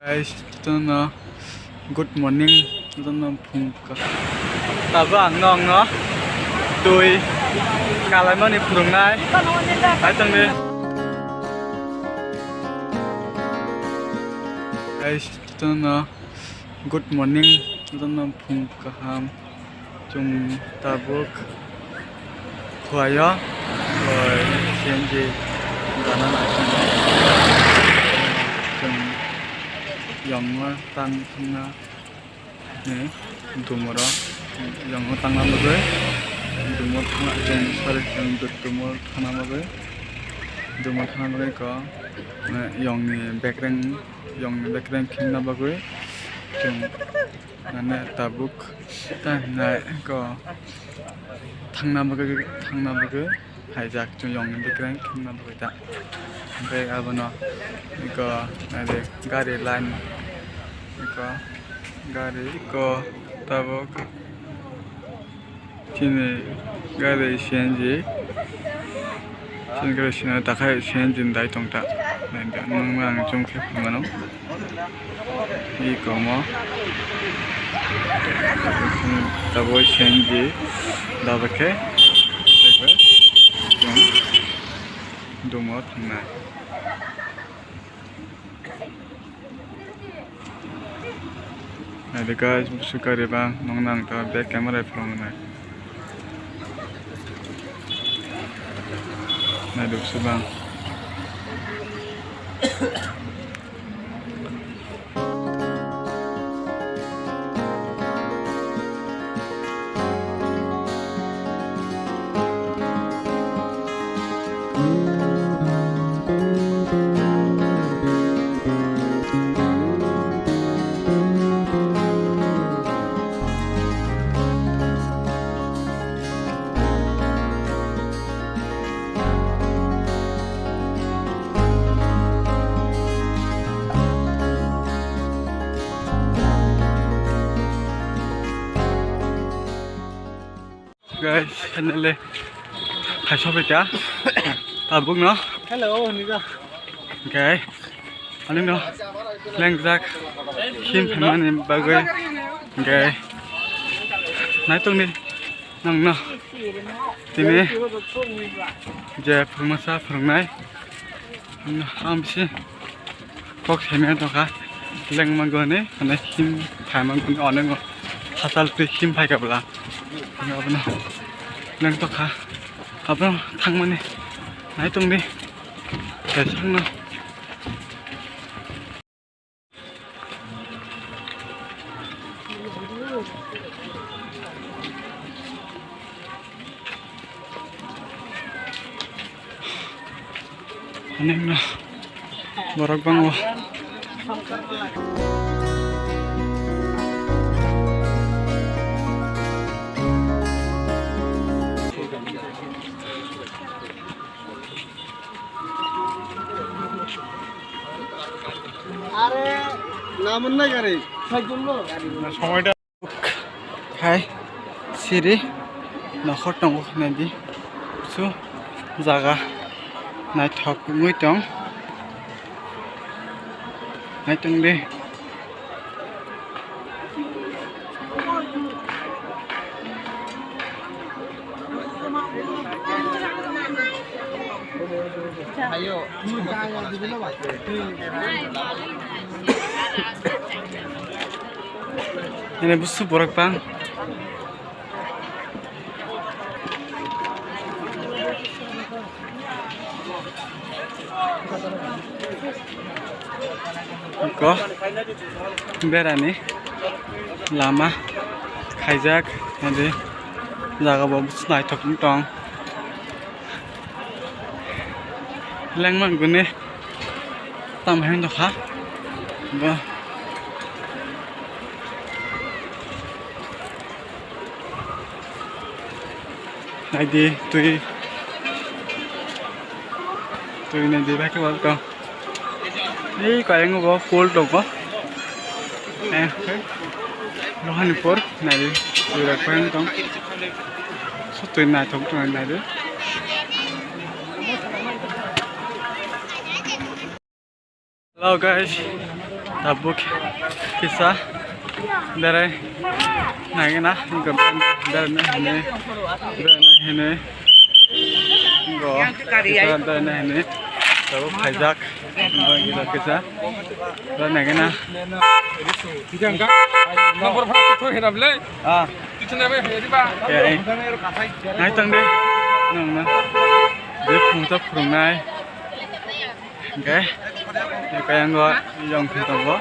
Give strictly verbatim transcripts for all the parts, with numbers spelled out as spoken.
Guys, jotono good morning, jotono phung kaham. Tabuk ang nokno twi kalaimani phwrwngnai. Hai tongdi. Guys, jotono good morning, jotono phung kaham. Chwng tabuk khuaio, oi, C N G gana naising. Chwng yongno tang thangna ni dumoro, yongno tangna bagwi, dumor thangna chwng, sorry, chwng dumor thangna bagwi, dumor thangna bagwi kok, eh, yongni bekreng, yongni bekreng khimna bagwi chwng. Mane tabuk ta hinai ko thangna bagwi, thangna bagwi haijak chwng yongni bekreng thangna bagwi ta. Hwnkhe abono ko naidi gari line ko gari ko tabuk. Chini gari C N G, chini gari sina takhai C N G ni dai tong ta. Nai da, nwng ang zoom khe phai mano. I komo. Tabuk C N G daba khe, tei khe, chwng dumo thangnai. Naidi guys, busu gari bang, nong nang ta back camera phone nai. Naidi busu bang. Guys, finally, hai sophai kha. Tabuk no. Hello, Nida. Okay. Ani no. Lengjak. Him phaimani bagwi. Okay. Nai tongni. Nang no. Tini. Je phwrwngmasa phwrwngnai. Ang bisi kok saimaya tongkha, lengma goni, mane him phaima goni, onek hachal twi him phaikha bwla. Abono lengtokha, abono thangmani nai tongdi, kaisa no. Anengno borok bango. Hai siri nokhor tongo, naidi su jaga naithok wngwi tong, naitong di. Ini busu borok bang. Ko berani lama khaijak, adi jaga bo naithok tong. Lengma gune tam heng dokha bo. Naidi twi, twi naidi bai khe bo tong. Ei kayang bo pool tongo. Eh, rohani por naidi twi rok kayang tong. So twi naithok tong naidi. Hello guys, Tabuk kisa berai nagina, berai nagina, berai nagina, go kisa berai nagina, tabuk khaijak, kisa berai nagina. Ah. Okay. Nai tang de. Nang na. Bini phung ta phurung nai. Okay. Kaya ngo yong khe tongo.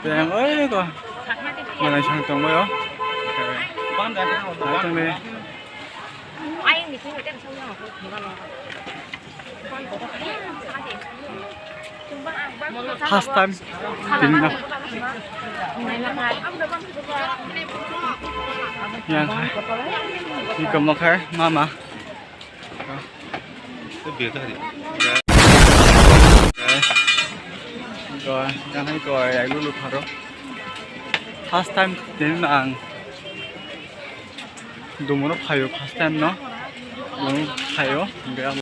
Kaya ngo oi ko. Mana sang tongo yo. Okay. Nai tang de. First time tini no. Yang hai. Ni kamu kai mama. Ko yang hai ko yang hai ko yang lulu pharo. First time tini no ang. Dumuro phaio first time no. Dumuro phaio.